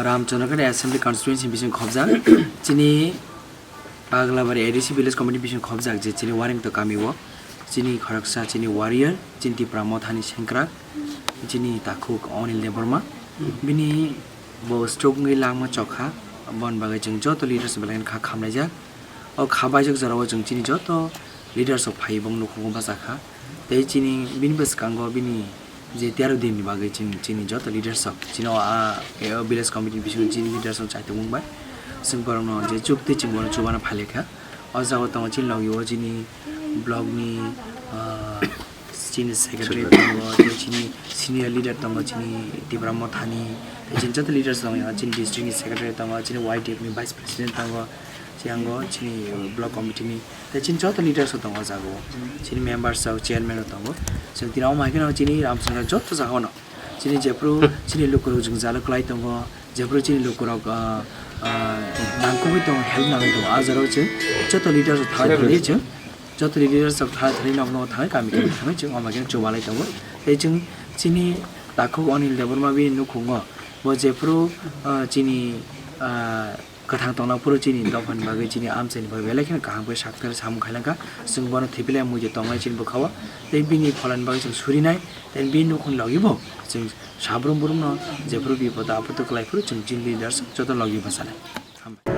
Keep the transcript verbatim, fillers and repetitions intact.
Ramchandraghat Assembly Constituency bising khobjak, chini Paglabari A D C Village Committee bising khobjak je chini Waringto kami o, chini khoroksa chini warrior, chini Tipra Mothani sengkrak, chini takhuk Anil Debbarma, bini bo stroke wngwi langma chokha, bon bagwi chwng joto leaders belai kha khamlaijak. O khabaijak jorao chwng chini joto leaders rok phai bong nukhungo bachakha. Tei chini bini bwskango bini je tero din ni bagwi chini, chini joto leaders rok chini o a, a village committee ni bisingo chini leaders rok chaitung wngbai. Chwng borokno je chukti chwng bono chubana phailaikha. O jagao tongo chini logi o chini block ni, ah, chini secretary tongo, tei chini senior leader tongo, chini Tipra Mothani, tei chini joto leaders tongo, chini district ni secretary tongo, chini Y D F ni vice president tongo, chiyango chini block committee ni, tei chini joto leaders rok tongo o jaga o, chini members rok, chairman rok tongo. Chwng tini omo hai kheno chini Ramchandraghat joto jaga o no chini jephru chini lukurok jwngjalo kwlai tongo, jephru chini lukurok, ah, ah, nangkukwi tongo, help nangwi tongo, ah jorao chwng joto leaders rok thai thangwi chwng joto leaders rok thai thangwi nok nok thangwi kami kami thangwi chwng omo hai kheno chubalai tongo. Tei chwng chini takhuk Anil Debbarma bini nukhungo bo jephru, ah, chini, ah, kwthang tongna phuru chini dophani bagwi, chini amchaini bagwi belai kheno kaham khe sakthar samung khailangkha. Chwng bono thwiphilai muitu tongnai chini bwkhao, tei bini pholani bagwi chwng surinai, tei bini nukhungni logi bo chwng sabrum brumno jephru bipodo apodo kwlai phuru chwng chini leaders joto logi bwchanai. Hambai.